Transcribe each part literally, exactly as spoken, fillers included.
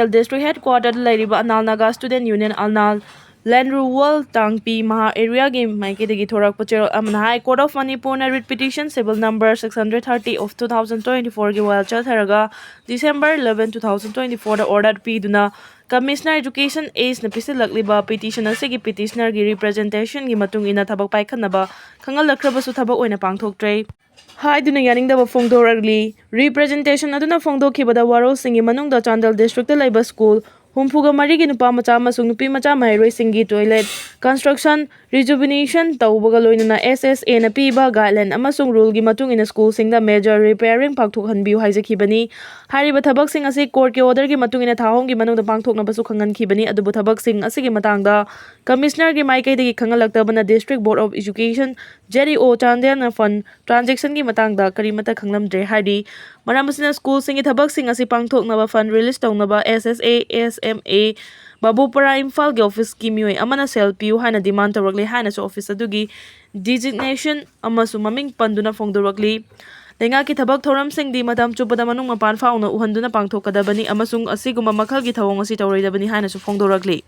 District ꯍꯦꯗꯀ꯭ꯋꯥꯇꯔꯗ ꯂꯩꯔꯤꯕ Anal Naga student union, Anal ꯂꯦꯟꯔꯨꯋꯜ ꯇꯥꯡꯄꯤ ꯃꯍꯥ ꯑꯦꯔꯤꯌꯥꯒꯤ ꯃꯥꯏꯀꯩꯗꯒꯤ ꯊꯣꯔꯛꯄ ꯆꯦꯔꯣꯜ ꯑꯃꯅ ꯍꯥꯏ, Court of Manipurꯅ writ petition civil number six hundred thirty of two thousand twenty fourꯒꯤ ꯋꯥꯌꯦꯜ ꯆꯠꯊꯔꯒ December eleven, two thousand twenty fourꯗ order ꯄꯤꯗꯨꯅ Commissioner Education Sꯅ ꯄꯤꯁꯤꯜꯂꯛꯂꯤꯕ petition ꯑꯁꯤꯒꯤ petitionerꯒꯤ representationꯒꯤ ꯃꯇꯨꯡ ꯏꯟꯅ ꯊꯕꯛ ꯄꯥꯏꯈꯠꯅꯕ ꯈꯪꯍꯜꯂꯛꯈ꯭ꯔꯕꯁꯨ ꯊꯕꯛ ꯑꯣꯏꯅ ꯄꯥꯡꯊꯣꯛꯇ꯭ꯔꯦ ꯍꯥꯏꯗꯨꯅ ꯌꯥꯅꯤꯡꯗꯕ ꯐꯣꯡꯗꯣꯔꯛꯂꯤ꯫ Representation ꯑꯗꯨꯅ ꯐꯣꯡꯗꯣꯛꯈꯤꯕꯗ ꯋꯥꯔꯣꯜꯁꯤꯡꯒꯤ ꯃꯅꯨꯡꯗ ꯆꯥꯟꯗꯦꯜ ꯗꯤꯁꯇ꯭ꯔꯤꯛꯇ ꯂꯩꯕ ꯁ꯭ꯀꯨꯜ ꯍꯨꯝꯐꯨꯒ ꯃꯔꯤꯒꯤ ꯅꯨꯄꯥ ꯃꯆꯥ ꯑꯃꯁꯨꯡ ꯅꯨꯄꯤ ꯃꯆꯥ ꯃꯍꯩꯔꯣꯏꯁꯤꯡꯒꯤ toilet construction rejuvenation ꯇꯧꯕꯒ ꯂꯣꯏꯅꯅ S S Aꯅ ꯄꯤꯕ guideline ꯑꯃꯁꯨꯡ ruleꯒꯤ ꯃꯇꯨꯡ ꯏꯟꯅ ꯁ꯭ꯀꯨꯜꯁꯤꯡꯗ major repairing ꯄꯥꯡꯊꯣꯛꯍꯟꯕꯤꯌꯨ ꯍꯥꯏꯖꯈꯤꯕꯅꯤ꯫ ꯍꯥꯏꯔꯤꯕ ꯊꯕꯛꯁꯤꯡ ꯑꯁꯤ courtꯀꯤ orderꯒꯤ ꯃꯇꯨꯡ ꯏꯟꯅ ꯊꯥ ꯑꯍꯨꯝꯒꯤ ꯃꯅꯨꯡꯗ ꯄꯥꯡꯊꯣꯛꯅꯕꯁꯨ ꯈꯪꯍꯟꯈꯤꯕꯅꯤ꯫ ꯑꯗꯨꯕꯨ ꯊꯕꯛꯁꯤꯡ ꯑꯁꯤꯒꯤ ꯃꯇꯥꯡꯗ Commissionerꯒꯤ ꯃꯥꯏꯀꯩꯗꯒꯤ ꯈꯪꯍꯜꯂꯛꯇꯕꯅ District Board of Education, ZEO, ꯆꯥꯟꯗꯦꯜꯅ fund transactionꯒꯤ ꯃꯇꯥꯡꯗ ꯀꯔꯤꯃꯠꯇ ꯈꯪꯂꯝꯗ꯭ꯔꯦ ꯍꯥꯏꯔꯤ꯫ ꯃꯔꯝ ꯑꯁꯤꯅ ꯁ꯭ꯀꯨꯜꯁꯤꯡꯒꯤ ꯊꯕꯛꯁꯤꯡ ꯑꯁꯤ ꯄꯥꯡꯊꯣꯛꯅꯕ fund release ꯇꯧꯅꯕ S S A, S M A, ꯕꯥꯕꯨꯄꯥꯔꯥ ꯏꯝꯐꯥꯜꯒꯤ officeꯀꯤ ꯃꯤꯑꯣꯏ ꯑꯃꯅ ꯁꯦꯜ ꯄꯤꯌꯨ ꯍꯥꯏꯅ demand ꯇꯧꯔꯛꯂꯦ ꯍꯥꯏꯅꯁꯨ office ꯑꯗꯨꯒꯤ designation ꯑꯃꯁꯨꯡ ꯃꯃꯤꯡ ꯄꯟꯗꯨꯅ ꯐꯣꯡꯗꯣꯔꯛꯂꯤ꯫ ꯂꯩꯉꯥꯛꯀꯤ ꯊꯕꯛ ꯊꯧꯔꯝꯁꯤꯡꯗꯤ ꯃꯇꯝ ꯆꯨꯞꯄꯗ ꯃꯅꯨꯡ ꯃꯄꯥꯟ ꯐꯥꯎꯅ ꯎꯍꯟꯗꯨꯅ ꯄꯥꯡꯊꯣꯛꯀꯗꯕꯅꯤ ꯑꯃꯁꯨꯡ ꯑꯁꯤꯒꯨꯝꯕ ꯃꯈꯜꯒꯤ ꯊꯧꯑꯣꯡ ꯑꯁꯤ ꯇꯧꯔꯣꯏꯗꯕꯅꯤ ꯍꯥꯏꯅꯁꯨ ꯐꯣꯡꯗꯣꯔꯛꯂꯤ꯫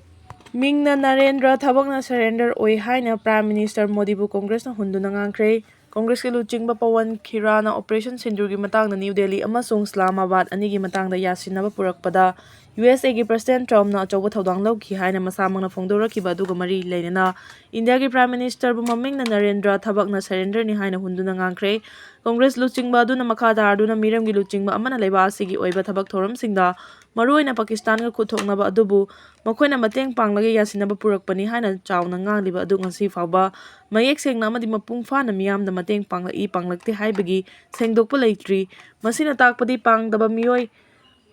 ꯃꯤꯡꯅ ꯅꯔꯦꯟꯗ꯭ꯔ, ꯊꯕꯛꯅ surrender ꯑꯣꯏ ꯍꯥꯏꯅ Prime Minister ꯃꯣꯗꯤꯕꯨ ꯀꯣꯡꯒ꯭ꯔꯦꯁꯅ ꯍꯨꯟꯗꯨꯅ ꯉꯥꯡꯈ꯭ꯔꯦ꯫ ꯀꯣꯡꯒ꯭ꯔꯦꯁꯀꯤ ꯂꯨꯆꯤꯡꯕ ꯄꯋꯟ ꯈꯤꯔꯥꯅ Operation ꯁꯤꯟꯗꯨꯔꯒꯤ ꯃꯇꯥꯡꯗ ꯅ꯭ꯌꯨ ꯗꯦꯜꯂꯤ ꯑꯃꯁꯨꯡ ꯏꯁꯂꯥꯃꯥꯕꯥꯗ ꯑꯅꯤꯒꯤ ꯃꯇꯥꯡꯗ ꯌꯥꯁꯤꯟꯅꯕ ꯄꯨꯔꯛꯄꯗ U S Aꯒꯤ President Trumpꯅ ꯑꯆꯧꯕ ꯊꯧꯗꯥꯡ ꯂꯧꯈꯤ ꯍꯥꯏꯅ ꯃꯁꯥꯃꯛꯅ ꯐꯣꯡꯗꯣꯔꯛꯈꯤꯕ ꯑꯗꯨꯒ ꯃꯔꯤ ꯂꯩꯅꯅ ꯏꯟꯗꯤꯌꯥꯒꯤ Prime Ministerꯕꯨ ꯃꯃꯤꯡꯅ ꯅꯔꯦꯟꯗ꯭ꯔ, ꯊꯕꯛꯅ surrenderꯅꯤ ꯍꯥꯏꯅ ꯍꯨꯟꯗꯨꯅ ꯉꯥꯡꯈ꯭ꯔꯦ꯫ ꯀꯣꯡꯒ꯭ꯔꯦꯁ ꯂꯨꯆꯤꯡꯕ ꯑꯗꯨꯅ ꯃꯈꯥ ꯇꯥꯔꯗꯨꯅ ꯃꯤꯔꯝꯒꯤ ꯂꯨꯆꯤꯡꯕ ꯑꯃꯅ ꯂꯩꯕꯥꯛ ꯑꯁꯤꯒꯤ ꯑꯣꯏꯕ ꯊꯕꯛ ꯊꯧꯔꯝꯁꯤꯡꯗ, ꯃꯔꯨꯑꯣꯏꯅ ꯄꯥꯀꯤꯁꯇꯥꯟꯒ ꯈꯨꯠ ꯊꯣꯛꯅꯕ ꯑꯗꯨꯕꯨ ꯃꯈꯣꯏꯅ ꯃꯇꯦꯡ ꯄꯥꯡꯂꯒ ꯌꯥꯁꯤꯟꯅꯕ ꯄꯨꯔꯛꯄꯅꯤ ꯍꯥꯏꯅ ꯆꯥꯎꯅ ꯉꯥꯡꯂꯤꯕ ꯑꯗꯨ ꯉꯁꯤ ꯐꯥꯎꯕ ꯃꯌꯦꯛ ꯁꯦꯡꯅ ꯑꯃꯗꯤ ꯃꯄꯨꯡ ꯐꯥꯅ ꯃꯤꯌꯥꯝꯗ ꯃꯇꯦꯡ ꯄꯥꯡꯂꯛꯏ ꯄꯥꯡꯂꯛꯇꯦ ꯍꯥꯏꯕꯒꯤ ꯁꯦꯡꯗꯣꯛꯄ ꯂꯩꯇ꯭ꯔꯤ꯫ ꯃꯁꯤꯅ ꯇꯥꯛꯄꯗꯤ ꯄꯥꯡꯗꯕ ꯃꯤꯑꯣꯏ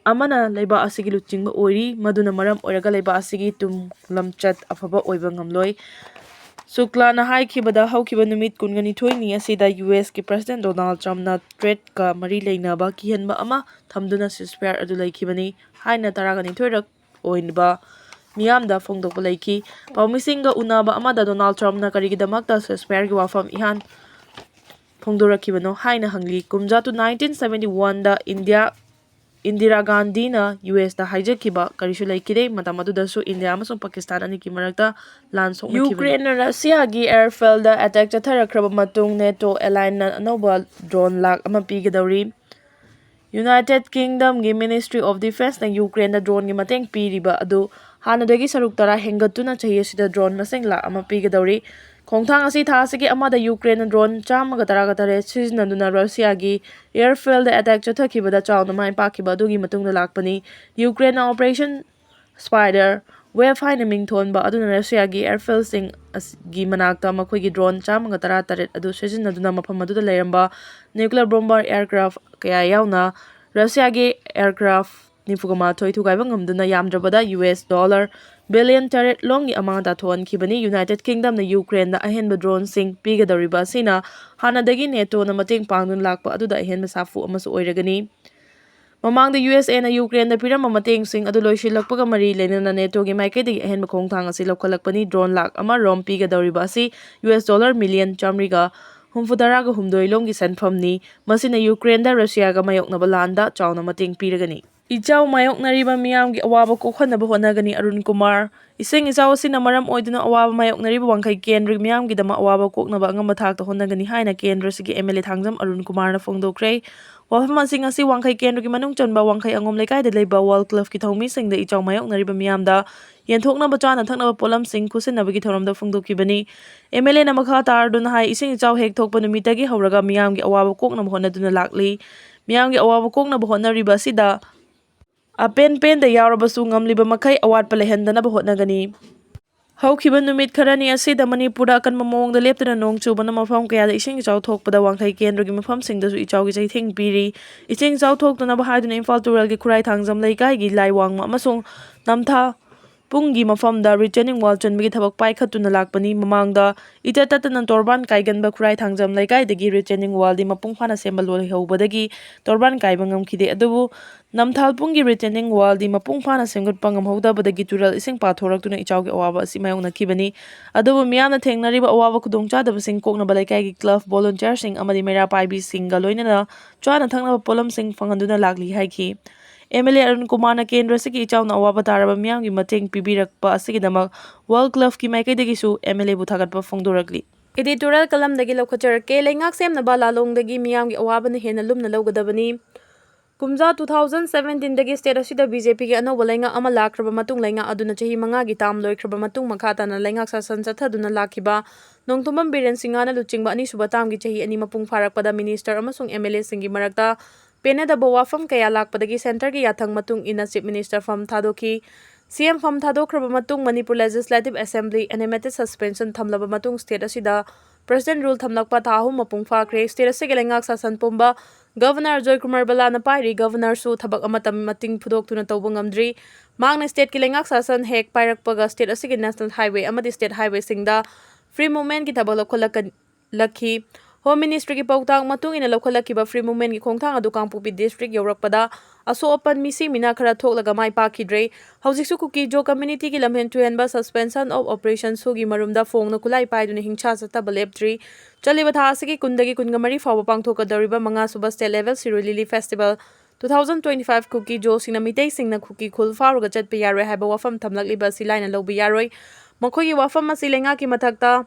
ꯑꯃꯅ ꯂꯩꯕꯥꯛ ꯑꯁꯤꯒꯤ ꯂꯨꯆꯤꯡꯕ ꯑꯣꯏꯔꯤ, ꯃꯗꯨꯅ ꯃꯔꯝ ꯑꯣꯏꯔꯒ ꯂꯩꯕꯥꯛ ꯑꯁꯤꯒꯤ ꯇꯨꯡ ꯂꯝꯆꯠ ꯑꯐꯕ ꯑꯣꯏꯕ ꯉꯝꯂꯣꯏ꯫ ꯁꯨꯛꯂꯥꯅ ꯍꯥꯏꯈꯤꯕꯗ ꯍꯧꯈꯤꯕ ꯅꯨꯃꯤꯠ ꯀꯨꯟꯒꯅꯤꯊꯣꯏꯅꯤ ꯑꯁꯤꯗ U S ꯀꯤ President Donald Trumpꯅ threatꯀ ꯃꯔꯤ ꯂꯩꯅꯕ ꯀꯤꯍꯟꯕ ꯑꯃ ꯊꯝꯗꯨꯅ ceasefire ꯑꯗꯨ ꯂꯩꯈꯤꯕꯅꯤ ꯍꯥꯏꯅ ꯇꯔꯥꯒꯅꯤꯊꯣꯏꯔꯛ ꯑꯣꯏꯕ ꯃꯤꯌꯥꯝꯗ ꯐꯣꯡꯗꯣꯛꯄ ꯂꯩꯈꯤ꯫ ꯄꯥꯎꯃꯤꯁꯤꯡꯒ ꯎꯅꯕ ꯑꯃꯗ Donald Trumpꯅ ꯀꯔꯤꯒꯤꯗꯃꯛꯇ ceasefireꯒꯤ ꯋꯥꯐꯝ ꯏꯍꯥꯟ ꯐꯣꯡꯗꯣꯔꯛꯈꯤꯕꯅꯣ ꯍꯥꯏꯅ ꯍꯪꯂꯤ꯫ ꯀꯨꯝꯖꯥ ꯇꯨ nineteen seventy oneꯗ ꯏꯟꯗꯤꯌꯥ ꯏꯟꯗꯤꯔꯥ ꯒꯥꯟꯙꯤꯅ ꯌꯨ ꯑꯦꯁꯇ ꯍꯥꯏꯖꯈꯤꯕ ꯀꯔꯤꯁꯨ ꯂꯩꯈꯤꯗꯦ꯫ ꯃꯇꯝ ꯑꯗꯨꯗꯁꯨ ꯏꯟꯗꯤꯌꯥ ꯑꯃꯁꯨꯡ ꯄꯥꯀꯤꯁꯇꯥꯟ ꯑꯅꯤꯒꯤ ꯃꯔꯛꯇ ꯂꯥꯟ ꯁꯣꯛꯅꯈꯤꯕꯅꯤ꯫ ꯌꯨꯀ꯭ꯔꯦꯟꯅ ꯔꯁꯤꯌꯥꯒꯤ ꯑꯦꯌꯔꯐꯤꯜꯗ ꯑꯦꯇꯦꯛ ꯆꯠꯊꯔꯛꯈ꯭ꯔꯕ ꯃꯇꯨꯡ ꯅꯦꯇꯣ ꯑꯦꯂꯥꯏꯟꯅ ꯑꯅꯧꯕ ꯗ꯭ꯔꯣꯟ ꯂꯥꯈ ꯑꯃ ꯄꯤꯒꯗꯧꯔꯤ꯫ ꯌꯨꯅꯥꯏꯇꯦꯗ ꯀꯤꯡꯗꯝꯒꯤ ꯃꯤꯅꯤꯁꯇ꯭ꯔꯤ ꯑꯣꯐ ꯗꯤꯐꯦꯟꯁꯅ ꯌꯨꯀ꯭ꯔꯦꯟꯗ ꯗ꯭ꯔꯣꯟꯒꯤ ꯃꯇꯦꯡ ꯄꯤꯔꯤꯕ ꯑꯗꯨ ꯍꯥꯟꯅꯗꯒꯤ ꯁꯔꯨꯛ ꯇꯔꯥ ꯍꯦꯟꯒꯠꯇꯨꯅ ꯆꯍꯤ ꯑꯁꯤꯗ ꯗ꯭ꯔꯣꯟ ꯃꯁꯤꯡ ꯂꯥꯈ ꯑꯃ ꯄꯤꯒꯗꯧꯔꯤ꯫ ꯈꯣꯡꯊꯥꯡ ꯑꯁꯤ ꯊꯥ ꯑꯁꯤꯒꯤ ꯑꯃꯗ ꯌꯨꯀ꯭ꯔꯦꯟꯅ ꯗ꯭ꯔꯣꯟ ꯆꯥꯝꯃꯒ ꯇꯔꯥꯒ ꯇꯔꯦꯠ ꯁꯤꯖꯤꯟꯅꯗꯨꯅ ꯔꯁꯤꯌꯥꯒꯤ ꯑꯦꯌꯔꯐꯤꯜꯗ ꯑꯦꯇꯦꯛ ꯆꯠꯊꯈꯤꯕꯗ ꯆꯥꯎꯅ ꯃꯥꯏ ꯄꯥꯛꯈꯤꯕ ꯑꯗꯨꯒꯤ ꯃꯇꯨꯡꯗ ꯂꯥꯛꯄꯅꯤ꯫ ꯌꯨꯀ꯭ꯔꯦꯟꯅ ꯑꯣꯄꯔꯦꯁꯟ ꯁ꯭ꯄꯥꯏꯗꯔ ꯋꯦꯕ ꯍꯥꯏꯅ ꯃꯤꯡ ꯊꯣꯟꯕ ꯑꯗꯨꯅ ꯔꯁꯤꯌꯥꯒꯤ ꯑꯦꯌꯔꯐꯤꯜꯁꯤꯡ ꯑꯁꯤꯒꯤ ꯃꯅꯥꯛꯇ ꯃꯈꯣꯏꯒꯤ ꯗ꯭ꯔꯣꯟ ꯆꯥꯝꯃꯒ ꯇꯔꯥꯇꯔꯦꯠ ꯑꯗꯨ ꯁꯤꯖꯤꯟꯅꯗꯨꯅ ꯃꯐꯝ ꯑꯗꯨꯗ ꯂꯩꯔꯝꯕ ꯅ꯭ꯌꯨꯀ꯭ꯂꯤꯌꯔ ꯕꯣꯝꯕꯔ ꯑꯦꯌꯔꯀ꯭ꯔꯥꯐ ꯀꯌꯥ ꯌꯥꯎꯅ ꯔꯁꯤꯌꯥꯒꯤ ꯑꯦꯌꯔꯀ꯭ꯔꯥꯐ ꯅꯤꯐꯨꯒ ꯃꯥꯊꯣꯏ ꯊꯨꯒꯥꯏꯕ ꯉꯝꯗꯨꯅ ꯌꯥꯝꯗ꯭ꯔꯕꯗ ꯌꯨ ꯑꯦꯁ ꯗꯣꯂꯔ ꯕꯤꯂꯤꯌꯟ ꯇꯔꯦꯠ ꯂꯣꯝꯒꯤ ꯑꯃꯥꯡ ꯑꯇꯥ ꯊꯣꯛꯍꯟꯈꯤꯕꯅꯤ꯫ ꯌꯨꯅꯥꯏꯇꯦꯗ ꯀꯤꯡꯗꯝꯅ ꯌꯨꯀ꯭ꯔꯦꯟꯗ ꯑꯍꯦꯟꯕ ꯗ꯭ꯔꯣꯟꯁꯤꯡ ꯄꯤꯒꯗꯧꯔꯤꯕ ꯑꯁꯤꯅ ꯍꯥꯟꯅꯗꯒꯤ ꯅꯦꯇꯣꯅ ꯃꯇꯦꯡ ꯄꯥꯡꯗꯨꯅ ꯂꯥꯛꯄ ꯑꯗꯨꯗ ꯑꯍꯦꯟꯕ ꯁꯥꯐꯨ ꯑꯃꯁꯨ ꯑꯣꯏꯔꯒꯅꯤ꯫ ꯃꯃꯥꯡꯗ ꯌꯨ ꯑꯦꯁ ꯑꯦꯅ ꯌꯨꯀ꯭ꯔꯦꯟꯗ ꯄꯤꯔꯝꯕ ꯃꯇꯦꯡꯁꯤꯡ ꯑꯗꯨ ꯂꯣꯏꯁꯤꯜꯂꯛꯄꯒ ꯃꯔꯤ ꯂꯩꯅꯅ ꯅꯦꯇꯣꯒꯤ ꯃꯥꯏꯀꯩꯗꯒꯤ ꯑꯍꯦꯟꯕ ꯈꯣꯡꯊꯥꯡ ꯑꯁꯤ ꯂꯧꯈꯠꯂꯛꯄꯅꯤ꯫ ꯗ꯭ꯔꯣꯟ ꯂꯥꯈ ꯑꯃ ꯔꯣꯝ ꯄꯤꯒꯗꯧꯔꯤꯕ ꯑꯁꯤ ꯌꯨ ꯑꯦꯁ ꯗꯣꯂꯔ ꯃꯤꯂꯤꯌꯟ ꯆꯥꯃꯔꯤꯒ ꯍꯨꯝꯐꯨꯇꯔꯥꯒ ꯍꯨꯝꯗꯣꯏ ꯂꯣꯝꯒꯤ ꯁꯦꯟꯐꯝꯅꯤ꯫ ꯃꯁꯤꯅ ꯌꯨꯀ꯭ꯔꯦꯟꯗ ꯔꯁꯤꯌꯥꯒ ꯃꯥꯌꯣꯛꯅꯕ ꯂꯥꯟꯗ ꯆꯥꯎꯅ ꯃꯇꯦꯡ ꯄꯤꯔꯒꯅꯤ꯫ ꯏꯆꯥꯎ ꯃꯥꯌꯣꯛꯅꯔꯤꯕ ꯃꯤꯌꯥꯝꯒꯤ ꯑꯋꯥꯕ ꯀꯣꯛꯍꯟꯅꯕ ꯍꯣꯠꯅꯒꯅꯤ, ꯑꯔꯨꯟ ꯀꯨꯃꯥꯔ꯫ ꯏꯁꯤꯡ ꯏꯆꯥꯎ ꯑꯁꯤꯅ ꯃꯔꯝ ꯑꯣꯏꯗꯨꯅ ꯑꯋꯥꯕ ꯃꯥꯌꯣꯛꯅꯔꯤꯕ ꯋꯥꯡꯈꯩ ꯀꯦꯟꯗ꯭ꯔꯒꯤ ꯃꯤꯌꯥꯝꯒꯤꯗꯃꯛ ꯑꯋꯥꯕ ꯀꯣꯛꯅꯕ ꯑꯉꯝꯕ ꯊꯥꯛꯇ ꯍꯣꯠꯅꯒꯅꯤ ꯍꯥꯏꯅ ꯀꯦꯟꯗ꯭ꯔꯁꯤꯒꯤ M L A Thangjam Arun ꯀꯨꯃꯥꯔꯅ ꯐꯣꯡꯗꯣꯛꯈ꯭ꯔꯦ꯫ ꯋꯥꯐꯝ ꯑꯁꯤ ꯉꯁꯤ ꯋꯥꯡꯈꯩ ꯀꯦꯟꯗ꯭ꯔꯒꯤ ꯃꯅꯨꯡ ꯆꯟꯕ ꯋꯥꯡꯈꯩ ꯑꯉꯣꯝ ꯂꯩꯀꯥꯏꯗ ꯂꯩꯕ ꯋꯥꯔꯜ ꯀ꯭ꯂꯕꯀꯤ ꯊꯧꯃꯤꯁꯤꯡꯗ ꯏꯆꯥꯎ ꯃꯥꯌꯣꯛꯅꯔꯤꯕ ꯃꯤꯌꯥꯝꯗ ꯌꯦꯟꯊꯣꯛꯅꯕ ꯆꯥꯅ ꯊꯛꯅꯕ ꯄꯣꯠꯂꯝꯁꯤꯡ ꯈꯨꯠꯁꯤꯟꯅꯕꯒꯤ ꯊꯧꯔꯝꯗ ꯐꯣꯡꯗꯣꯛꯈꯤꯕꯅꯤ꯫ ꯑꯦꯝ ꯑꯦꯜ ꯑꯦꯅ ꯃꯈꯥ ꯇꯥꯔꯗꯨꯅ ꯍꯥꯏ, ꯏꯁꯤꯡ ꯏꯆꯥꯎ ꯍꯦꯛ ꯊꯣꯛꯄ ꯅꯨꯃꯤꯠꯇꯒꯤ ꯍꯧꯔꯒ ꯃꯤꯌꯥꯝꯒꯤ ꯑꯋꯥꯕ ꯀꯣꯛꯅꯕ ꯍꯣꯠꯅꯗꯨꯅ ꯂꯥꯛꯂꯤ꯫ ꯃꯤꯌꯥꯝꯒꯤ ꯑꯋꯥꯕ ꯀꯣꯛꯅꯕ ꯍꯣꯠꯅꯔꯤꯕ ꯑꯁꯤꯗ ꯑꯄꯦꯟ ꯄꯦꯟꯗ ꯌꯥꯎꯔꯕꯁꯨ ꯉꯝꯂꯤꯕ ꯃꯈꯩ ꯑꯋꯥꯠꯄ ꯂꯩꯍꯟꯗꯅꯕ ꯍꯣꯠꯅꯒꯅꯤ꯫ ꯍꯧꯈꯤꯕ ꯅꯨꯃꯤꯠ ꯈꯔꯅꯤ ꯑꯁꯤꯗ ꯃꯅꯤꯄꯨꯔꯗ ꯑꯀꯟꯕ ꯃꯑꯣꯡꯗ ꯂꯦꯞꯇꯅ ꯅꯣꯡ ꯆꯨꯕꯅ ꯃꯐꯝ ꯀꯌꯥꯗ ꯏꯁꯤꯡ ꯏꯆꯥꯎ ꯊꯣꯛꯄꯗ ꯋꯥꯡꯈꯩ ꯀꯦꯟꯗ꯭ꯔꯒꯤ ꯃꯐꯝꯁꯤꯡꯗꯁꯨ ꯏꯆꯥꯎꯒꯤ ꯆꯩꯊꯦꯡ ꯄꯤꯔꯤ꯫ ꯏꯁꯤꯡ ꯏꯆꯥꯎ ꯊꯣꯛꯇꯅꯕ ꯍꯥꯏꯗꯨꯅ ꯏꯝꯐꯥꯜ ꯇꯨꯔꯦꯜꯒꯤ ꯈꯨꯔꯥꯏ ꯊꯥꯡꯖꯝ ꯂꯩꯀꯥꯏꯒꯤ ꯂꯥꯏꯋꯥꯡꯃ ꯑꯃꯁꯨꯡ ꯅꯝꯊꯥ ꯄꯨꯡꯒꯤ ꯃꯐꯝꯗ retaining wall ꯆꯟꯕꯒꯤ ꯊꯕꯛ ꯄꯥꯏꯈꯠꯇꯨꯅ ꯂꯥꯛꯄꯅꯤ꯫ ꯃꯃꯥꯡꯗ ꯏꯇꯠ ꯇꯠꯇꯅ ꯇꯣꯔꯕꯥꯟ ꯀꯥꯏꯒꯟꯕ ꯈꯨꯔꯥꯏ ꯊꯥꯡꯖꯝ ꯂꯩꯀꯥꯏꯗꯒꯤ retaining wallꯗꯤ ꯃꯄꯨꯡ ꯐꯥꯅ ꯁꯦꯝꯕ ꯂꯣꯏꯍꯧꯕꯗꯒꯤ ꯇꯣꯔꯕꯥꯟ ꯀꯥꯏꯕ ꯉꯝꯈꯤꯗꯦ꯫ ꯑꯗꯨꯕꯨ ꯅꯝꯊꯥꯜ ꯄꯨꯡꯒꯤ retaining wallꯗꯤ ꯃꯄꯨꯡ ꯐꯥꯅ ꯁꯦꯝꯒꯠꯄ ꯉꯝꯍꯧꯗꯕꯗꯒꯤ ꯇꯨꯔꯦꯜ ꯏꯁꯤꯡ ꯄꯥꯊꯣꯔꯛꯇꯨꯅ ꯏꯆꯥꯎꯒꯤ ꯑꯋꯥꯕ ꯑꯁꯤ ꯃꯥꯌꯣꯛꯅꯈꯤꯕꯅꯤ꯫ ꯑꯗꯨꯕꯨ ꯃꯤꯌꯥꯝꯅ ꯊꯦꯡꯅꯔꯤꯕ ꯑꯋꯥꯕ ꯈꯨꯗꯣꯡꯆꯥꯗꯕꯁꯤꯡ ꯀꯣꯛꯅꯕ ꯂꯩꯀꯥꯏꯒꯤ club volunteerꯁꯤꯡ ꯑꯃꯗꯤ ꯃꯩꯔꯥ ꯄꯥꯏꯕꯤꯁꯤꯡꯒ ꯂꯣꯏꯅꯅ ꯆꯥꯅ ꯊꯛꯅꯕ ꯄꯣꯠꯂꯝꯁꯤꯡ ꯐꯪꯍꯟꯗꯨꯅ ꯂꯥꯛꯂꯤ ꯍꯥꯏꯈꯤ꯫ ꯑꯦꯝ ꯑꯦꯜ ꯑꯦ ꯑꯔꯨꯟ ꯀꯨꯃꯥꯔꯅ ꯀꯦꯟꯗ꯭ꯔ ꯑꯁꯤꯒꯤ ꯏꯆꯥꯎꯅ ꯑꯋꯥꯕ ꯇꯥꯔꯕ ꯃꯤꯌꯥꯝꯒꯤ ꯃꯇꯦꯡ ꯄꯤꯕꯤꯔꯛꯄ ꯑꯁꯤꯒꯤꯗꯃꯛ ꯋꯥꯔꯜ ꯀ꯭ꯂꯕꯀꯤ ꯃꯥꯏꯀꯩꯗꯒꯤꯁꯨ ꯑꯦꯝ ꯑꯦꯜ ꯑꯦꯕꯨ ꯊꯥꯒꯠꯄ ꯐꯣꯡꯗꯣꯔꯛꯂꯤ꯫ Editorial ꯀꯂꯝꯗꯒꯤ ꯂꯧꯈꯠꯆꯔꯛꯀꯦ꯫ ꯂꯩꯉꯥꯛ ꯁꯦꯝꯅꯕ ꯂꯥꯂꯣꯡꯗꯒꯤ ꯃꯤꯌꯥꯝꯒꯤ ꯑꯋꯥꯕꯅ ꯍꯦꯟꯅ ꯂꯨꯝꯅ ꯂꯧꯒꯗꯕꯅꯤ꯫ ꯀꯨꯝꯖꯥ two thousand seventeen ꯗꯒꯤ state ꯑꯁꯤꯗ B J P ꯒꯤ ꯑꯅꯧꯕ ꯂꯩꯉꯥꯛ ꯑꯃ ꯂꯥꯛꯈ꯭ꯔꯕ ꯃꯇꯨꯡ, ꯂꯩꯉꯥꯛ ꯑꯗꯨꯅ ꯆꯍꯤ ꯃꯉꯥꯒꯤ term ꯂꯣꯏꯈ꯭ꯔꯕ ꯃꯇꯨꯡ, ꯃꯈꯥ ꯇꯥꯅ ꯂꯩꯉꯥꯛ ꯁꯥꯁꯟ ꯆꯠꯊꯗꯨꯅ ꯂꯥꯛꯈꯤꯕ ꯅꯣꯡꯊꯣꯝꯕꯝ ꯕꯤꯔꯦꯟ ꯁꯤꯡꯍꯅ ꯂꯨꯆꯤꯡꯕ ꯑꯅꯤꯁꯨꯕ term ꯒꯤ ꯆꯍꯤ ꯑꯅꯤ ꯃꯄꯨꯡ ꯐꯥꯔꯛꯄꯗ minister ꯑꯃꯁꯨꯡ M L A ꯁꯤꯡꯒꯤ ꯃꯔꯛꯇ ꯄꯦꯟꯅꯗꯕ ꯋꯥꯐꯝ ꯀꯌꯥ ꯂꯥꯛꯄꯗꯒꯤ centre ꯒꯤ ꯌꯥꯊꯪ ꯃꯇꯨꯡ ꯏꯟꯅ Chief Minister ꯐꯝ ꯊꯥꯗꯣꯛꯈꯤ꯫ C M ꯐꯝ ꯊꯥꯗꯣꯛꯈ꯭ꯔꯕ ꯃꯇꯨꯡ Manipur Legislative Assembly animated suspension ꯊꯝꯂꯕ ꯃꯇꯨꯡ state ꯑꯁꯤꯗ President rule ꯊꯝꯂꯛꯄ ꯊꯥ ꯑꯍꯨꯝ ꯃꯄꯨꯡ ꯐꯥꯈ꯭ꯔꯦ꯫ State ꯑꯁꯤꯒꯤ ꯂꯩꯉꯥꯛ ꯁꯥꯁꯟ ꯄꯨꯝꯕ Governor ꯑꯖꯣꯏ ꯀꯨꯃꯥꯔ ꯕꯂꯥꯅ ꯄꯥꯏꯔꯤ꯫ Governor ꯁꯨ ꯊꯕꯛ ꯑꯃꯠꯇ ꯃꯇꯤꯡ ꯐꯨꯗꯣꯛꯇꯨꯅ ꯇꯧꯕ ꯉꯝꯗ꯭ꯔꯤ꯫ ꯃꯍꯥꯛꯅ state ꯀꯤ ꯂꯩꯉꯥꯛ ꯁꯥꯁꯟ ꯍꯦꯛ ꯄꯥꯏꯔꯛꯄꯒ state ꯑꯁꯤꯒꯤ national highway ꯑꯃꯗꯤ state highway ꯁꯤꯡꯗ free movement ꯀꯤ ꯊꯕꯛ ꯂꯧꯈꯠꯂꯛꯈꯤ꯫ Home Ministry ꯒꯤ ꯄꯥꯎꯇꯥꯛ ꯃꯇꯨꯡ ꯏꯟꯅ ꯂꯧꯈꯠꯂꯛꯈꯤꯕ free movement ꯀꯤ ꯈꯣꯡꯊꯥꯡ ꯑꯗꯨ ꯀꯥꯡꯄꯣꯛꯄꯤ district ꯌꯧꯔꯛꯄꯗ ꯑꯁꯣꯛ ꯑꯄꯟ ꯃꯤꯁꯤ ꯃꯤꯅꯥ ꯈꯔ ꯊꯣꯛꯂꯒ ꯃꯥꯏ ꯄꯥꯛꯈꯤꯗ꯭ꯔꯦ꯫ ꯍꯧꯖꯤꯛꯁꯨ ꯀꯨꯀꯤ ꯖꯣ community ꯒꯤ ꯂꯝꯍꯦꯟ ꯇꯨꯍꯦꯟꯕ suspension of operation ꯁꯨꯒꯤ ꯃꯔꯨꯝꯗ ꯐꯣꯡꯅ ꯈꯨꯠꯂꯥꯏ ꯄꯥꯏꯗꯨꯅ ꯍꯤꯡꯁꯥ ꯆꯠꯊꯕ ꯂꯦꯞꯇ꯭ꯔꯤ꯫ ꯆꯠꯂꯤꯕ ꯊꯥ ꯑꯁꯤꯒꯤ ꯀꯨꯟꯗꯒꯤ ꯀꯨꯟꯃꯔꯤ ꯐꯥꯎꯕ ꯄꯥꯡꯊꯣꯛꯀꯗꯧꯔꯤꯕ ꯃꯉꯥꯁꯨꯕ State Level Sirui Lily Festival two thousand twenty five ꯀꯨꯀꯤ ꯖꯣꯁꯤꯡꯅ ꯃꯤꯇꯩꯁꯤꯡꯅ ꯀꯨꯀꯤ ꯈꯨꯜ ꯐꯥꯎꯔꯒ ꯆꯠꯄ ꯌꯥꯔꯣꯏ ꯍꯥꯏꯕ ꯋꯥꯐꯝ ꯊꯝꯂꯛꯂꯤꯕ ꯑꯁꯤ ꯂꯥꯏꯅ ꯂꯧꯕ ꯌꯥꯔꯣꯏ꯫ ꯃꯈꯣꯏꯒꯤ ꯋꯥꯐꯝ ꯑꯁꯤ ꯂꯩꯉꯥꯛꯀꯤ ꯃꯊꯛꯇ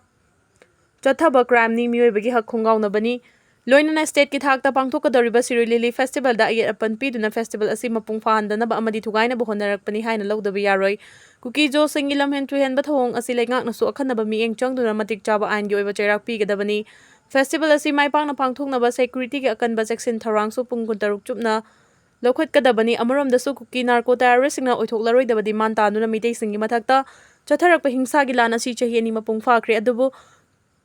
ꯆꯠꯊꯕ crime ꯅꯤ, ꯃꯤꯑꯣꯏꯕꯒꯤ ꯍꯛ ꯈꯣꯡꯒꯥꯎꯅꯕꯅꯤ꯫ ꯂꯣꯏꯅꯅ state ꯀꯤ ꯊꯥꯛꯇ ꯄꯥꯡꯊꯣꯛꯀꯗꯧꯔꯤꯕ Sirui Lily Festival ꯗ ꯑꯌꯦꯠ ꯑꯄꯟ ꯄꯤꯗꯨꯅ festival ꯑꯁꯤ ꯃꯄꯨꯡ ꯐꯥꯍꯟꯗꯅꯕ ꯑꯃꯗꯤ ꯊꯨꯒꯥꯏꯅꯕ ꯍꯣꯠꯅꯔꯛꯄꯅꯤ ꯍꯥꯏꯅ ꯂꯧꯗꯕ ꯌꯥꯔꯣꯏ꯫ ꯀꯨꯀꯤ ꯖꯣꯁꯤꯡꯒꯤ ꯂꯝꯍꯦꯟ ꯇꯨꯍꯦꯟꯕ ꯊꯧꯑꯣꯡ ꯑꯁꯤ ꯂꯩꯉꯥꯛꯅꯁꯨ ꯑꯈꯟꯅꯕ ꯃꯤꯠꯌꯦꯡ ꯆꯪꯗꯨꯅ ꯃꯇꯤꯛ ꯆꯥꯕ ꯑꯥꯏꯟꯒꯤ ꯑꯣꯏꯕ ꯆꯩꯔꯥꯛ ꯄꯤꯒꯗꯕꯅꯤ꯫ Festival ꯑꯁꯤ ꯃꯥꯏ ꯄꯥꯛꯅ ꯄꯥꯡꯊꯣꯛꯅꯕ security ꯒꯤ ꯑꯀꯟꯕ ꯆꯦꯛꯁꯤꯟ ꯊꯧꯔꯥꯡꯁꯨ ꯄꯨꯡ ꯀꯨꯟꯇꯔꯨꯛ ꯆꯨꯞꯅ ꯂꯧꯈꯠꯀꯗꯕꯅꯤ꯫ ꯑꯃꯔꯣꯝꯗꯁꯨ ꯀꯨꯀꯤ narco terrorist ꯁꯤꯡꯅ ꯑꯣꯏꯊꯣꯛꯂꯔꯣꯏꯗꯕ demand ꯇꯥꯟꯗꯨꯅ ꯃꯤꯇꯩꯁꯤꯡꯒꯤ ꯃꯊꯛꯇ ꯆꯠꯊꯔꯛꯄ ꯍꯤꯡꯁꯥꯒꯤ ꯂꯥꯟ ꯑꯁꯤ ꯆꯍꯤ ꯑꯅꯤ ꯃꯄꯨꯡ ꯐꯥꯈ꯭ꯔꯦ, ꯑꯗꯨꯕꯨ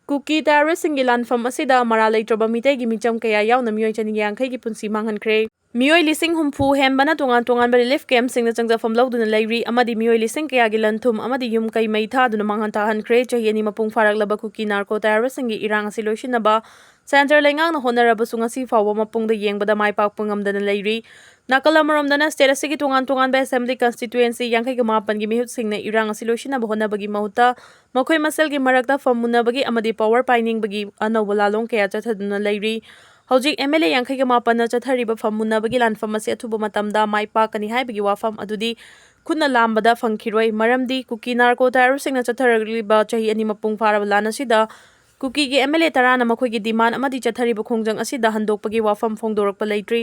ꯀꯨꯀꯤ terrorist ꯁꯤꯡꯒꯤ ꯂꯥꯟꯐꯝ ꯑꯁꯤꯗ ꯃꯔꯥꯜ ꯂꯩꯇ꯭ꯔꯕ ꯃꯤꯇꯩꯒꯤ ꯃꯤꯆꯝ ꯀꯌꯥ ꯌꯥꯎꯅ ꯃꯤꯑꯣꯏ ꯆꯅꯤ ꯌꯥꯡꯈꯩꯒꯤ ꯄꯨꯟꯁꯤ ꯃꯥꯡꯍꯟꯈ꯭ꯔꯦ꯫ ꯃꯤꯑꯣꯏ ꯂꯤꯁꯤꯡ ꯍꯨꯝꯐꯨ ꯍꯦꯟꯕꯅ ꯇꯣꯉꯥꯟ ꯇꯣꯉꯥꯟꯕ relief camp ꯁꯤꯡꯗ ꯆꯪꯖꯐꯝ ꯂꯧꯗꯨꯅ ꯂꯩꯔꯤ ꯑꯃꯗꯤ ꯃꯤꯑꯣꯏ ꯂꯤꯁꯤꯡ ꯀꯌꯥꯒꯤ ꯂꯟ ꯊꯨꯝ ꯑꯃꯗꯤ ꯌꯨꯝ ꯀꯩ ꯃꯩ ꯊꯥꯗꯨꯅ ꯃꯥꯡꯍꯟ ꯇꯥꯛꯍꯟꯈ꯭ꯔꯦ꯫ ꯆꯍꯤ ꯑꯅꯤ ꯃꯄꯨꯡ ꯐꯥꯔꯛꯂꯕ ꯀꯨꯀꯤ narco terrorist ꯁꯤꯡꯒꯤ ꯏꯔꯥꯡ ꯑꯁꯤ ꯂꯣꯏꯁꯤꯟꯅꯕ centre ꯂꯩꯉꯥꯛꯅ ꯍꯣꯠꯅꯔꯕꯁꯨ ꯉꯁꯤ ꯐꯥꯎꯕ ꯃꯄꯨꯡꯗ ꯌꯦꯡꯕꯗ ꯃꯥꯏ ꯄꯥꯛꯄ ꯉꯝꯗꯅ ꯂꯩꯔꯤ꯫ ꯅꯥꯀꯜ ꯑꯃꯔꯣꯝꯗꯅ state ꯑꯁꯤꯒꯤ ꯇꯣꯉꯥꯟ ꯇꯣꯉꯥꯟꯕ assembly constituency ꯌꯥꯡꯈꯩꯒ ꯃꯥꯄꯟꯒꯤ ꯃꯤꯍꯨꯠꯁꯤꯡꯅ ꯏꯔꯥꯡ ꯑꯁꯤ ꯂꯣꯏꯁꯤꯟꯅꯕ ꯍꯣꯠꯅꯕꯒꯤ ꯃꯍꯨꯠꯇ ꯃꯈꯣꯏ ꯃꯁꯦꯜꯒꯤ ꯃꯔꯛꯇ ꯐꯝꯃꯨꯟꯅꯕꯒꯤ ꯑꯃꯗꯤ power ꯄꯥꯏꯅꯤꯡꯕꯒꯤ ꯑꯅꯧꯕ ꯂꯥꯂꯣꯡ ꯀꯌꯥ ꯆꯠꯊꯗꯨꯅ ꯂꯩꯔꯤ꯫ ꯍꯧꯖꯤꯛ ꯑꯦꯝ ꯑꯦꯜ ꯑꯦ ꯌꯥꯡꯈꯩꯒ ꯃꯥꯄꯟꯅ ꯆꯠꯊꯔꯤꯕ ꯐꯝ ꯃꯨꯟꯅꯕꯒꯤ ꯂꯥꯟꯐꯝ ꯑꯁꯤ ꯑꯊꯨꯕ ꯃꯇꯝꯗ ꯃꯥꯏ ꯄꯥꯛꯀꯅꯤ ꯍꯥꯏꯕꯒꯤ ꯋꯥꯐꯝ ꯑꯗꯨꯗꯤ ꯈꯨꯠꯅ ꯂꯥꯝꯕꯗ ꯐꯪꯈꯤꯔꯣꯏ꯫ ꯃꯔꯝꯗꯤ ꯀꯨꯀꯤ ꯅꯥꯔꯀꯣ ꯇꯦꯔꯣꯔꯤꯁꯁꯤꯡꯅ ꯆꯠꯊꯔꯛꯂꯤꯕ ꯆꯍꯤ ꯑꯅꯤ ꯃꯄꯨꯡ ꯐꯥꯔꯕ ꯂꯥꯟ ꯑꯁꯤꯗ ꯀꯨꯀꯤꯒꯤ ꯑꯦꯝ ꯑꯦꯜ ꯑꯦ ꯇꯔꯥꯅ ꯃꯈꯣꯏꯒꯤ ꯗꯤꯃꯥꯟ ꯑꯃꯗꯤ ꯆꯠꯊꯔꯤꯕ ꯈꯣꯡꯖꯪ ꯑꯁꯤꯗ ꯍꯟꯗꯣꯛꯄꯒꯤ ꯋꯥꯐꯝ ꯐꯣꯡꯗꯣꯔꯛꯄ ꯂꯩꯇ꯭ꯔꯤ꯫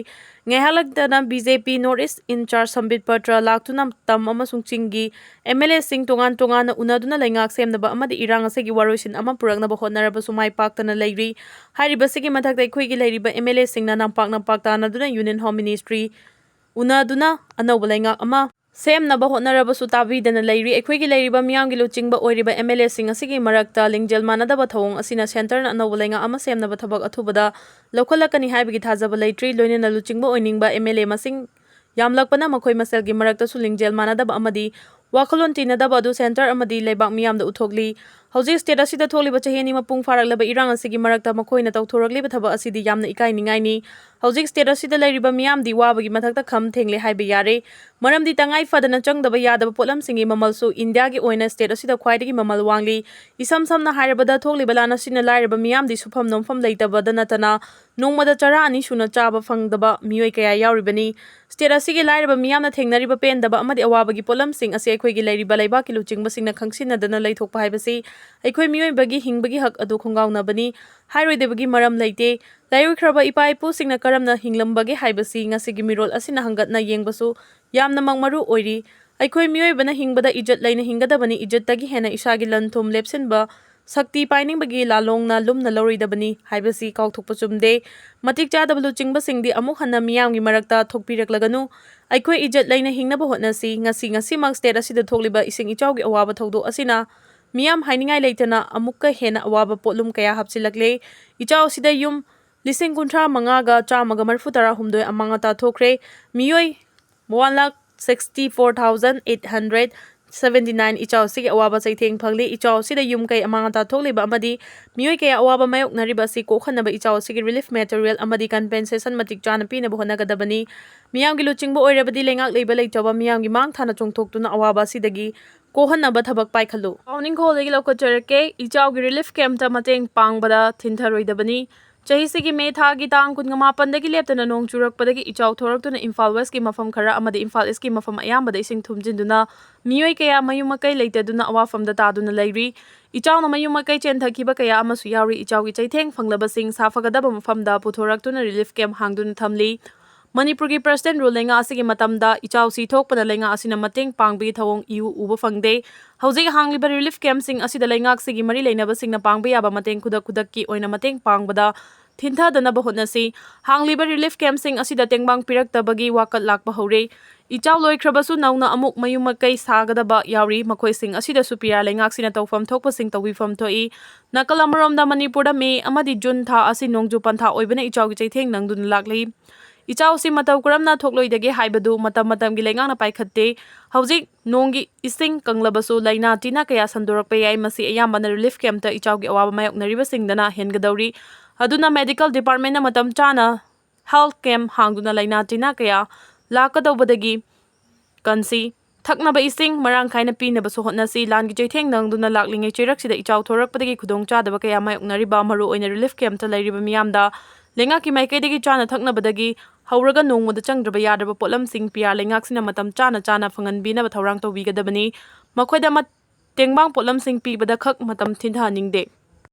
ꯉꯥꯏꯍꯥꯛ ꯂꯩꯇꯅ ꯕꯤ ꯖꯦ ꯄꯤ ꯅꯣꯔꯠ ꯏꯁ ꯏꯟꯆꯥꯔꯖ ꯁꯝꯕꯤꯠ ꯄꯇ꯭ꯔ ꯂꯥꯛꯇꯨꯅ ꯇꯝ ꯑꯃꯁꯨꯡ ꯆꯤꯡꯒꯤ ꯑꯦꯝ ꯑꯦꯜ ꯑꯦꯁꯤꯡ ꯇꯣꯉꯥꯟ ꯇꯣꯉꯥꯟꯅ ꯎꯅꯗꯨꯅ ꯂꯩꯉꯥꯛ ꯁꯦꯝꯅꯕ ꯑꯃꯗꯤ ꯏꯔꯥꯡ ꯑꯁꯤꯒꯤ ꯋꯥꯔꯣꯏꯁꯤꯟ ꯑꯃ ꯄꯨꯔꯛꯅꯕ ꯍꯣꯠꯅꯔꯕꯁꯨ ꯃꯥꯏ ꯄꯥꯛꯇꯅ ꯂꯩꯔꯤ꯫ ꯍꯥꯏꯔꯤꯕꯁꯤꯒꯤ ꯃꯊꯛꯇ ꯑꯩꯈꯣꯏꯒꯤ ꯂꯩꯔꯤꯕ ꯑꯦꯝ ꯑꯦꯜ ꯑꯦꯁꯤꯡꯅ ꯅꯝꯄꯥꯛ ꯅꯝꯄꯥꯛ ꯇꯥꯟꯅꯗꯨꯅ ꯌꯨꯅꯤꯌꯟ ꯍꯣꯝ ꯃꯤꯅꯤꯁꯇ꯭ꯔꯤ ꯎꯅꯗꯨꯅ ꯑꯅꯧꯕ ꯂꯩꯉꯥꯛ ꯑꯃ ꯁꯦꯝꯅꯕ ꯍꯣꯠꯅꯔꯕꯁꯨ ꯇꯥꯕꯤꯗꯅ ꯂꯩꯔꯤ꯫ ꯑꯩꯈꯣꯏꯒꯤ ꯂꯩꯔꯤꯕ ꯃꯤꯌꯥꯝꯒꯤ ꯂꯨꯆꯤꯡꯕ ꯑꯣꯏꯔꯤꯕ ꯑꯦꯝ ꯑꯦꯜ ꯑꯦꯁꯤꯡ ꯑꯁꯤꯒꯤ ꯃꯔꯛꯇ ꯂꯤꯡꯖꯦꯜ ꯃꯥꯟꯅꯗꯕ ꯊꯧꯑꯣꯡ ꯑꯁꯤꯅ ꯁꯦꯟꯇꯔꯅ ꯑꯅꯧꯕ ꯂꯩꯉꯥꯛ ꯑꯃ ꯁꯦꯝꯅꯕ ꯊꯕꯛ ꯑꯊꯨꯕꯗ ꯂꯧꯈꯠꯂꯛꯀꯅꯤ ꯍꯥꯏꯕꯒꯤ ꯊꯥꯖꯕ ꯂꯩꯇ꯭ꯔꯤ꯫ ꯂꯣꯏꯅꯅ ꯂꯨꯆꯤꯡꯕ ꯑꯣꯏꯅꯤꯡꯕ ꯑꯦꯝ ꯑꯦꯜ ꯑꯦ ꯃꯁꯤꯡ ꯌꯥꯝꯂꯛꯄꯅ ꯃꯈꯣꯏ ꯃꯁꯦꯜꯒꯤ ꯃꯔꯛꯇꯁꯨ ꯂꯤꯡꯖꯦꯜ ꯃꯥꯟꯅꯗꯕ ꯑꯃꯗꯤ ꯋꯥꯈꯜꯂꯣꯟ ꯇꯤꯟꯅꯗꯕ ꯑꯗꯨ ꯁꯦꯟꯇꯔ ꯑꯃꯗꯤ ꯂꯩꯕꯥꯛ ꯃꯤꯌꯥꯝꯗ ꯎꯠꯊꯣꯛꯂꯤ꯫ ꯍꯧꯖꯤꯛ ꯁ꯭ꯇꯦꯠ ꯑꯁꯤꯗ ꯊꯣꯛꯂꯤꯕ ꯆꯍꯤ ꯑꯅꯤ ꯃꯄꯨꯡ ꯐꯥꯔꯛꯂꯕ ꯏꯔꯥꯡ ꯑꯁꯤꯒꯤ ꯃꯔꯛꯇ ꯃꯈꯣꯏꯅ ꯇꯧꯊꯣꯔꯛꯂꯤꯕ ꯊꯕꯛ ꯑꯁꯤꯗꯤ ꯌꯥꯝꯅ ꯏꯀꯥꯏꯅꯤꯡꯉꯥꯏꯅꯤ꯫ ꯍꯧꯖꯤꯛ ꯁ꯭ꯇꯦꯠ ꯑꯁꯤꯗ ꯂꯩꯔꯤꯕ ꯃꯤꯌꯥꯝꯗꯤ ꯋꯥꯕꯒꯤ ꯃꯊꯛꯇ ꯈꯝ ꯊꯦꯡꯂꯦ ꯍꯥꯏꯕ ꯌꯥꯔꯦ꯫ ꯃꯔꯝꯗꯤ ꯇꯉꯥꯏ ꯐꯗꯅ ꯆꯪꯗꯕ ꯌꯥꯗꯕ ꯄꯣꯠꯂꯝꯁꯤꯡꯒꯤ ꯃꯃꯜꯁꯨ ꯏꯟꯗꯤꯌꯥꯒꯤ ꯑꯣꯏꯅ ꯁ꯭ꯇꯦꯠ ꯑꯁꯤꯗ ꯈ꯭ꯋꯥꯏꯗꯒꯤ ꯃꯃꯜ ꯋꯥꯡꯂꯤ꯫ ꯏꯁꯝ ꯁꯝꯅ ꯍꯥꯏꯔꯕꯗ, ꯊꯣꯛꯂꯤꯕ ꯂꯥꯟ ꯑꯁꯤꯅ ꯂꯥꯏꯔꯕ ꯃꯤꯌꯥꯝꯗꯤ ꯁꯨꯐꯝ ꯅꯣꯝꯐꯝ ꯂꯩꯇꯕꯗ ꯅꯠꯇꯅ ꯅꯣꯡꯃꯗ ꯆꯔꯥ ꯑꯅꯤ ꯁꯨꯅ ꯆꯥꯕ ꯐꯪꯗꯕ ꯃꯤꯑꯣꯏ ꯀꯌꯥ ꯌꯥꯎꯔꯤꯕꯅꯤ꯫ ꯁ꯭ꯇꯦꯠ ꯑꯁꯤꯒꯤ ꯂꯥꯏꯔꯕ ꯃꯤꯌꯥꯝꯅ ꯊꯦꯡꯅꯔꯤꯕ ꯄꯦꯟꯗꯕ ꯑꯃꯗꯤ ꯑꯋꯥꯕꯒꯤ ꯄꯣꯠꯂꯝꯁꯤꯡ ꯑꯁꯤ ꯑꯩꯈꯣꯏꯒꯤ ꯂꯩꯔꯤꯕ ꯂꯩꯕꯥꯛꯀꯤ ꯂꯨꯆꯤꯡꯕꯁꯤꯡꯅ ꯈꯪꯁꯤꯟꯅꯗꯅ ꯂꯩꯊꯣꯛꯄ ꯍꯥꯏꯕꯁꯤ ꯑꯩꯈꯣꯏ ꯃꯤꯑꯣꯏꯕꯒꯤ ꯍꯤꯡꯕꯒꯤ ꯍꯛ ꯑꯗꯨ ꯈꯣꯡꯒꯥꯎꯅꯕꯅꯤ꯫ ꯍꯥꯏꯔꯣꯏꯗꯕꯒꯤ ꯃꯔꯝ ꯂꯩꯇꯦ꯫ ꯂꯥꯏꯑꯣꯏꯈ꯭ꯔꯕ ꯏꯄꯥ ꯏꯄꯨꯁꯤꯡꯅ ꯀꯔꯝꯅ ꯍꯤꯡꯂꯝꯕꯒꯦ ꯍꯥꯏꯕꯁꯤ ꯉꯁꯤꯒꯤ ꯃꯤꯔꯣꯜ ꯑꯁꯤꯅ ꯍꯪꯒꯠꯅ ꯌꯦꯡꯕꯁꯨ ꯌꯥꯝꯅꯃꯛ ꯃꯔꯨ ꯑꯣꯏꯔꯤ꯫ ꯑꯩꯈꯣꯏ ꯃꯤꯑꯣꯏꯕꯅ ꯍꯤꯡꯕꯗ ꯏꯖꯠ ꯂꯩꯅ ꯍꯤꯡꯒꯗꯕꯅꯤ꯫ ꯏꯖꯠꯇꯒꯤ ꯍꯦꯟꯅ ꯏꯁꯥꯒꯤ ꯂꯟ ꯊꯨꯝ ꯂꯦꯞꯁꯤꯟꯕ ꯁꯛꯇꯤ ꯄꯥꯏꯅꯤꯡꯕꯒꯤ ꯂꯥꯂꯣꯡꯅ ꯂꯨꯝꯅ ꯂꯧꯔꯣꯏꯗꯕꯅꯤ ꯍꯥꯏꯕꯁꯤ ꯀꯥꯎꯊꯣꯛꯄ ꯆꯨꯝꯗꯦ꯫ ꯃꯇꯤꯛ ꯆꯥꯗꯕ ꯂꯨꯆꯤꯡꯕꯁꯤꯡꯗꯤ ꯑꯃꯨꯛ ꯍꯟꯅ ꯃꯤꯌꯥꯝꯒꯤ ꯃꯔꯛꯇ ꯊꯣꯛꯄꯤꯔꯛꯂꯒꯅꯨ꯫ ꯑꯩꯈꯣꯏ ꯏꯖꯠ ꯂꯩꯅ ꯍꯤꯡꯅꯕ ꯍꯣꯠꯅꯁꯤ꯫ ꯉꯁꯤ ꯉꯁꯤꯃꯛ ꯁ꯭ꯇꯦꯠ ꯑꯁꯤꯗ ꯊꯣꯛꯂꯤꯕ ꯏꯁꯤꯡ ꯏꯆꯥꯎꯒꯤ ꯑꯋꯥꯕ ꯊꯧꯗꯣꯛ ꯑꯁꯤꯅ ꯃꯤꯌꯥꯝ ꯍꯥꯏꯅꯤꯡꯉꯥꯏ ꯂꯩꯇꯅ ꯑꯃꯨꯛꯀ ꯍꯦꯟꯅ ꯑꯋꯥꯕ ꯄꯣꯠꯂꯨꯝ ꯀꯌꯥ ꯍꯥꯞꯆꯤꯜꯂꯛꯂꯦ꯫ ꯏꯆꯥꯎ ꯑꯁꯤꯗ ꯌꯨꯝ ꯂꯤꯁꯤꯡ ꯀꯨꯟꯊ꯭ꯔꯥ ꯃꯉꯥꯒ ꯆꯥꯝꯃꯒ ꯃꯔꯤꯐꯨ ꯇꯔꯥ ꯍꯨꯝꯗꯣꯏ ꯑꯃꯥꯡ ꯑꯇꯥ ꯊꯣꯛꯈ꯭ꯔꯦ꯫ ꯃꯤꯑꯣꯏ one lakh sixty four thousand eight hundred seventy nine ꯏꯆꯥꯎ ꯑꯁꯤꯒꯤ ꯑꯋꯥꯕ ꯆꯩꯊꯦꯡ ꯐꯪꯂꯤ꯫ ꯏꯆꯥꯎ ꯑꯁꯤꯗ ꯌꯨꯝ ꯀꯩ ꯑꯃꯥꯡ ꯑꯇꯥ ꯊꯣꯛꯂꯤꯕ ꯑꯃꯗꯤ ꯃꯤꯑꯣꯏ ꯀꯌꯥ ꯑꯋꯥꯕ ꯃꯥꯌꯣꯛꯅꯔꯤꯕ ꯑꯁꯤ ꯀꯣꯛꯍꯟꯅꯕ ꯏꯆꯥꯎ ꯑꯁꯤꯒꯤ ꯔꯤꯂꯤꯐ ꯃꯦꯇꯔꯤꯌꯦꯜ ꯑꯃꯗꯤ ꯀꯝꯄꯦꯟꯁꯦꯁꯟ ꯃꯇꯤꯛ ꯆꯥꯅ ꯄꯤꯅꯕ ꯍꯣꯠꯅꯒꯗꯕꯅꯤ꯫ ꯃꯤꯌꯥꯝꯒꯤ ꯂꯨꯆꯤꯡꯕ ꯑꯣꯏꯔꯕꯗꯤ ꯂꯩꯉꯥꯛ ꯂꯩꯕ ꯂꯩꯇꯕ ꯃꯤꯌꯥꯝꯒꯤ ꯃꯥꯡ ꯊꯥꯅ ꯆꯣꯡꯊꯣꯛꯇꯨꯅ ꯑꯋꯥꯕ ꯑꯁꯤꯗꯒꯤ ꯀꯣꯛꯍꯟꯅꯕ ꯊꯕꯛ ꯄꯥꯏꯈꯠꯂꯨ꯫ ꯄꯥꯎꯅꯤꯡꯈꯣꯜꯗꯒꯤ ꯂꯧꯈꯠꯆꯔꯛꯀꯦ꯫ ꯏꯆꯥꯎꯒꯤ ꯔꯤꯂꯤꯐ ꯀꯦꯝꯞꯇ ꯃꯇꯦꯡ ꯄꯥꯡꯕꯗ ꯊꯤꯟꯊꯔꯣꯏꯗꯕꯅꯤ꯫ ꯆꯍꯤꯁꯤꯒꯤ ꯃꯦ ꯊꯥꯒꯤ ꯇꯥꯡ ꯀꯨꯟꯃꯥꯄꯟꯗꯒꯤ ꯂꯦꯞꯇꯅ ꯅꯣꯡ ꯆꯨꯔꯛꯄꯗꯒꯤ ꯏꯆꯥꯎ ꯊꯣꯔꯛꯇꯨꯅ ꯏꯝꯐꯥꯜ ꯋꯦꯁꯀꯤ ꯃꯐꯝ ꯈꯔ ꯑꯃꯗꯤ ꯏꯝꯐꯥꯜ ꯏꯁꯀꯤ ꯃꯐꯝ ꯑꯌꯥꯝꯕꯗ ꯏꯁꯤꯡ ꯊꯨꯝꯖꯤꯟꯗꯨꯅ ꯃꯤꯑꯣꯏ ꯀꯌꯥ ꯃꯌꯨꯝ ꯃꯀꯩ ꯂꯩꯇꯗꯨꯅ ꯑꯋꯥꯐꯝꯗ ꯇꯥꯗꯨꯅ ꯂꯩꯔꯤ꯫ ꯏꯆꯥꯎꯅ ꯃꯌꯨꯝ ꯃꯀꯩ ꯆꯦꯟꯊꯈꯤꯕ ꯀꯌꯥ ꯑꯃꯁꯨ ꯌꯥꯎꯔꯤ꯫ ꯏꯆꯥꯎꯒꯤ ꯆꯩꯊꯦꯡ ꯐꯪꯂꯕꯁꯤꯡ ꯁꯥꯐꯒꯗꯕ ꯃꯐꯝꯗ ꯄꯨꯊꯣꯔꯛꯇꯨꯅ ꯔꯤꯂꯤꯐ ꯀꯦꯝꯞ ꯍꯥꯡꯗꯨꯅ ꯊꯝꯂꯤ꯫ ꯃꯅꯤꯄꯨꯔꯒꯤ ꯄ꯭ꯔꯁꯤꯗꯦꯟ ꯔꯨꯜ ꯂꯩꯉꯥꯛ ꯑꯁꯤꯒꯤ ꯃꯇꯝꯗ ꯏꯆꯥꯎꯁꯤ ꯊꯣꯛꯄꯅ ꯂꯩꯉꯥꯛ ꯑꯁꯤꯅ ꯃꯇꯦꯡ ꯄꯥꯡꯕꯒꯤ ꯊꯧꯑꯣꯡ ꯏꯎ ꯎꯕ ꯐꯪꯗꯦ꯫ ꯍꯧꯖꯤꯛ ꯍꯥꯡꯂꯤꯕ ꯔꯤꯂꯤꯐ ꯀꯦꯝꯞꯁꯤꯡ ꯑꯁꯤꯗ ꯂꯩꯉꯥꯛꯁꯤꯒꯤ ꯃꯔꯤ ꯂꯩꯅꯕꯁꯤꯡꯅ ꯄꯥꯡꯕ ꯌꯥꯕ ꯃꯇꯦꯡ ꯈꯨꯗꯛ ꯈꯨꯗꯛꯀꯤ ꯑꯣꯏꯅ ꯃꯇꯦꯡ ꯄꯥꯡꯕꯗ ꯊꯤꯟꯊꯗꯅꯕ ꯍꯣꯠꯅꯁꯤ꯫ ꯍꯥꯡꯂꯤꯕ ꯔꯤꯂꯤꯐ ꯀꯦꯝꯞꯁꯤꯡ ꯑꯁꯤꯗ ꯇꯦꯡꯕꯥꯡ ꯄꯤꯔꯛꯇꯕꯒꯤ ꯋꯥꯀꯠ ꯂꯥꯛꯄ ꯍꯧꯔꯦ꯫ ꯏꯆꯥꯎ ꯂꯣꯏꯈ꯭ꯔꯕꯁꯨ ꯅꯧꯅ ꯑꯃꯨꯛ ꯃꯌꯨꯝ ꯃꯀꯩ ꯁꯥꯒꯗꯕ ꯌꯥꯎꯔꯤ꯫ ꯃꯈꯣꯏꯁꯤꯡ ꯑꯁꯤꯗꯁꯨ ꯄꯤꯌꯥ ꯂꯩꯉꯥꯛꯁꯤꯅ ꯇꯧꯐꯝ ꯊꯣꯛꯄꯁꯤꯡ ꯇꯧꯕꯤꯐꯝ ꯊꯣꯛꯏ꯫ ꯅꯥꯀꯜ ꯑꯃꯔꯣꯝꯗ ꯃꯅꯤꯄꯨꯔꯗ ꯃꯦ ꯑꯃꯗꯤ ꯖꯨꯟ ꯊꯥ ꯑꯁꯤ ꯅꯣꯡꯖꯨ ꯄꯟꯊꯥ ꯑꯣꯏꯕꯅ ꯏꯆꯥꯎꯒꯤ ꯆꯩꯊꯦꯡ ꯅꯪꯗꯨꯅ ꯂꯥꯛꯂꯤ꯫ ꯏꯆꯥꯎꯁꯤ ꯃꯇꯧ ꯀꯔꯝꯅ ꯊꯣꯛꯂꯣꯏꯗꯒꯦ ꯍꯥꯏꯕꯗꯨ ꯃꯇꯝ ꯃꯇꯝꯒꯤ ꯂꯩꯉꯥꯛꯅ ꯄꯥꯏꯈꯠꯇꯦ꯫ ꯍꯧꯖꯤꯛ ꯅꯣꯡꯒꯤ ꯏꯁꯤꯡ ꯀꯪꯂꯕꯁꯨ ꯂꯥꯏꯅꯥ ꯇꯤꯟꯅ ꯀꯌꯥ ꯁꯟꯗꯣꯔꯛꯄ ꯌꯥꯏ꯫ ꯃꯁꯤ ꯑꯌꯥꯝꯕꯅ ꯔꯤꯂꯤꯐ ꯀꯦꯝꯞꯇ ꯏꯆꯥꯎꯒꯤ ꯑꯋꯥꯕ ꯃꯥꯌꯣꯛꯅꯔꯤꯕꯁꯤꯡꯗꯅ ꯍꯦꯟꯒꯗꯧꯔꯤ꯫ ꯑꯗꯨꯅ ꯃꯦꯗꯤꯀꯦꯜ ꯗꯤꯄꯥꯔꯠꯃꯦꯟꯅ ꯃꯇꯝ ꯆꯥꯅ ꯍꯦꯜꯊ ꯀꯦꯝꯞ ꯍꯥꯡꯗꯨꯅ ꯂꯥꯏꯅꯥ ꯇꯤꯟꯅ ꯀꯌꯥ ꯂꯥꯛꯀꯗꯧꯕꯗꯒꯤ ꯀꯟꯁꯤ꯫ ꯊꯛꯅꯕ ꯏꯁꯤꯡ ꯃꯔꯥꯡ ꯀꯥꯏꯅ ꯄꯤꯅꯕꯁꯨ ꯍꯣꯠꯅꯁꯤ꯫ ꯂꯥꯟꯒꯤ ꯆꯩꯊꯦꯡ ꯅꯪꯗꯨꯅ ꯂꯥꯛꯂꯤꯉꯩ ꯆꯩꯔꯛꯁꯤꯗ ꯏꯆꯥꯎ ꯊꯣꯔꯛꯄꯗꯒꯤ ꯈꯨꯗꯣꯡꯆꯥꯗꯕ ꯀꯌꯥ ꯃꯥꯌꯣꯛꯅꯔꯤꯕ ꯃꯔꯨꯑꯣꯏꯅ ꯔꯤꯂꯤꯐ ꯀꯦꯝꯞꯇ ꯂꯩꯔꯤꯕ ꯃꯤꯌꯥꯝꯗ ꯂꯩꯉꯥꯛꯀꯤ ꯃꯥꯏꯀꯩꯗꯒꯤ ꯆꯥꯅ ꯊꯛꯅꯕꯗꯒꯤ ꯍꯧꯔꯒ ꯅꯣꯡꯃꯗ ꯆꯪꯗ꯭ꯔꯕ ꯌꯥꯗ꯭ꯔꯕ ꯄꯣꯠꯂꯝꯁꯤꯡ ꯄꯤꯌꯥ ꯂꯩꯉꯥꯛꯁꯤꯅ ꯃꯇꯝ ꯆꯥꯅ ꯆꯥꯅ ꯐꯪꯍꯟꯕꯤꯅꯕ ꯊꯧꯔꯥꯡ ꯇꯧꯕꯤꯒꯗꯕꯅꯤ꯫ ꯃꯈꯣꯏꯗ ꯃꯠ-, ꯇꯦꯡꯕꯥꯡ ꯄꯣꯠꯂꯝꯁꯤꯡ ꯄꯤꯕꯗ ꯈꯛ ꯃꯇꯝ ꯊꯤꯟꯊꯍꯟꯅꯤꯡꯗꯦ꯫